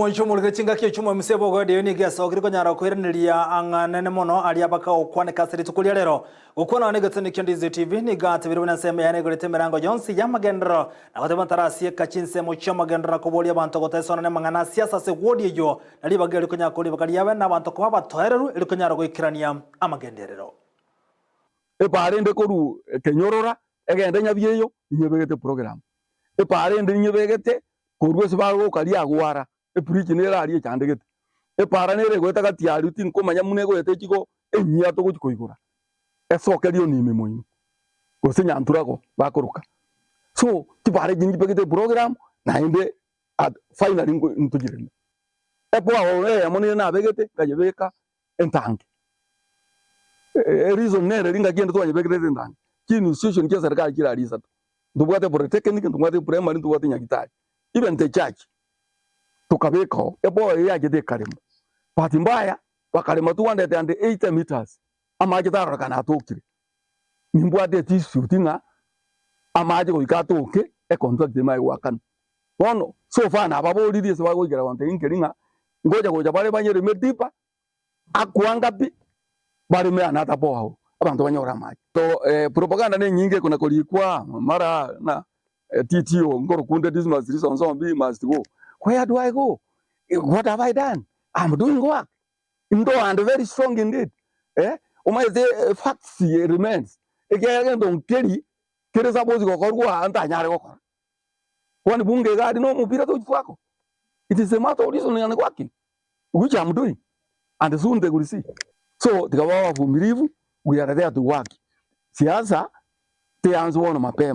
Omwancho omorwire chingaki echio omwamisa ebogoedio eyo nigo esokire konyara koiraneria ang'anene mono aria bakagokwaneka ase rituko ria rero. Gokwana negeteni kia Ndizi TV nigo atebire buna ensemo yaye naigorete emerango yonsi y'amagenderero na goteba ntarasieka chinsemo chi'amagenderero na koboria abanto gotesona nemang'ana a siasa ase wodi eyio na ribaga eri konyara koria ribaga riabe na abanto koba abatoereru eri konyara goikerania amagenderero. Epaara ende korwa Kenyorora egende Nyabieyo ninyebegete program. Epaara ende ninyebegete Korwa ase bagoka riagwara, epuriki nere aria echandegete. Epaara nere egoeta gati aria tinkomanya buna egoeta echigo enyia togochia koigora. Esoke rionime moino, gose nyanturago bakoroka. So chipaara echi nchibegete eprogram naende at finally ntochireme. Epower eyemo nere nabegete nkayebeka entangi. Ereason nere ringaki ende twanyebekerete entangi, chiinstitution chia serikali chire aria isato. Ntobwate polytechnic, ntobwate primary, ntobwate nyagitari, even the church tokabeka oo, eboa eye yachete ekarema. Bahati mbaya bakarema 280 meters amache tarorekana atokire. Nimbwate edispute ng'a amache goika atoke econtract emanye goakanwa. Bono so far nababoririe ase bagoikera gontebia nkeri ng'a ngocha gocha bare banyereme deeper Akwanga pi, bareme another borehole, abanto banyore amache. So propaganda nenyinge ekona korikwa mara ng'a TTO nkorokunde Dismas Lisonsombi must go. Where do I go? What have I done? I'm doing work. Ndo and very strong indeed. Eh, omanyete facts remains. Ekiagera gento nkeri kere suppose gokorwa aa ntanyare gokora. Kwani bunge iga aria na omopira tochi twako? It is a matter of reasoning and working which I'm doing and soon they will see. So tiga babe abavumilivu we are there to work. Siasa teanse bono mapema.